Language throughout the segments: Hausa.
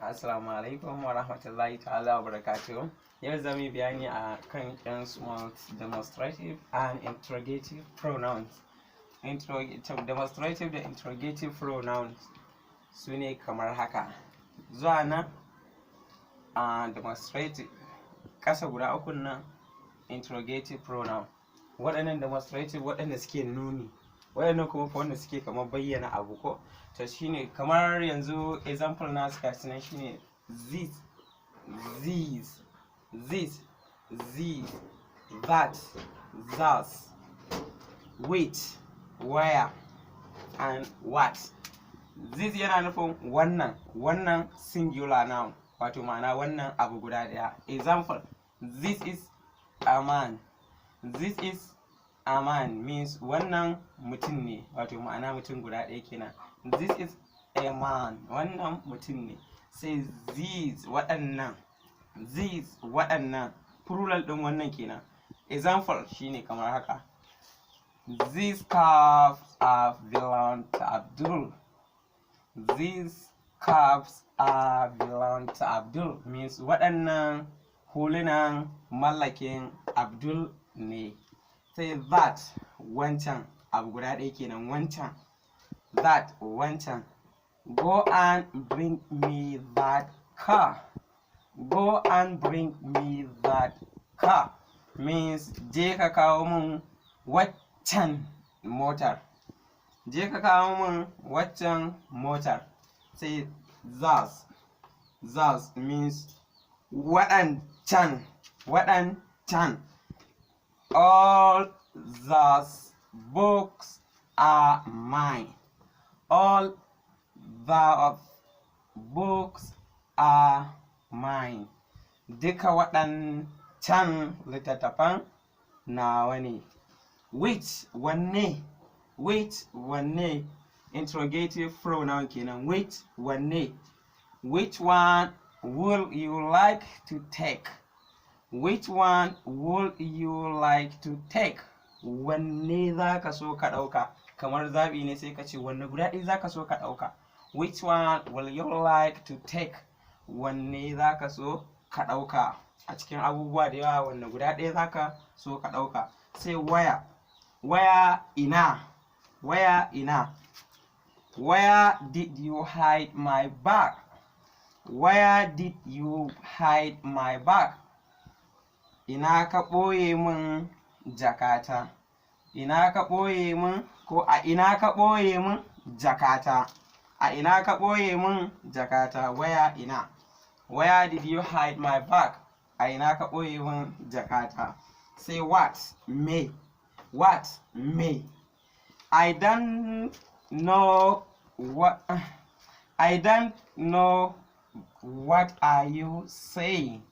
Assalamu alaikum wa rahmatullahi ta'ala wa barakatuh. Yau za mu yi bayani a kan 'yan small demonstrative and interrogative pronouns. Demonstrative da interrogative pronouns su ne kamar haka. Zuwa nan a demonstrative, ƙasa guda ukun nan interrogative pronoun. Waɗannan demonstrative, waɗanda suke nuni, waɗannan kuma fa wanda suke kamar bayyana abu ko. To shine kamar yanzu example na su gasu nan shine this, these, this, these, that, those, which, where and what. This yana nufin wannan, wannan singular noun, wato ma'ana wannan abu guda ɗaya. Example, "This is a man." "This is a man" means wannan mutum ne, wato ma'ana mutum guda ɗaya kenan. "This is a man", wannan mutum ne. Sai these, waɗannan, these, waɗannan, plural ɗin wannan kenan. Example shine kamar haka: "These caps are belong to Abdul." "These caps are belong to Abdul" means waɗannan hulunan mallakin Abdul ne. Sai that, wancan, abu guda ɗaya kenan, wancan, that, wancan. "Go and bring me that car." "Go and bring me that car" means je ka kawo mun waccan motar, je ka kawo mun waccan motar. Sai those. Those means waɗancan, waɗancan. "All those books are mine." "All the books are mine." Duka waɗancan littattafan nawa ne. Which, wanne, which, wanne, interrogative pronoun kenan. Which, wanne. "Which one will you like to take?" "Which one would you like to take?" Wanne za ka so ka ɗauka? Kamar zaɓi ne, sai ka ce wanne guda ɗaya za ka so ka ɗauka. "Which one will you like to take?" Wanne za ka so ka ɗauka? A cikin abubuwa da yawa, wanne guda ɗaya za ka so ka ɗauka? Sai where. Where, ina, where, ina. "Where did you hide my bag? Where did you hide my bag?" Ina ka ɓoye min jakata? Ina ka ɓoye min, ko a ina ka ɓoye min jakata? A ina ka ɓoye min jakata? Where, ina. "Where did you hide my bag?" A ina ka ɓoye min jakata? Sai what, me, what, me. I don't know what, I don't know what are you saying."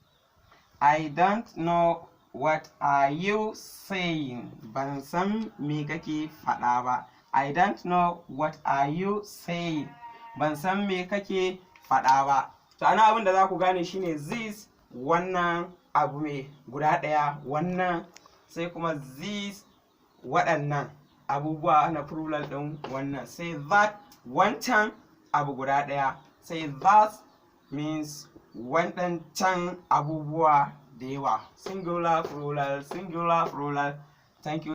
"I don't know what are you saying." Ban san me kake faɗa ba. "I don't know what are you saying." Ban san me kake faɗa ba. To ana abin da za ku gane shine this, wannan abu mai guda ɗaya, wannan. Sai kuma these, waɗannan abubuwa na plural ɗin wannan. Sai that, wancan abu guda ɗaya. Sai those means waɗancan abubuwa da yawa. Singular, plural, singular, plural. Thank you.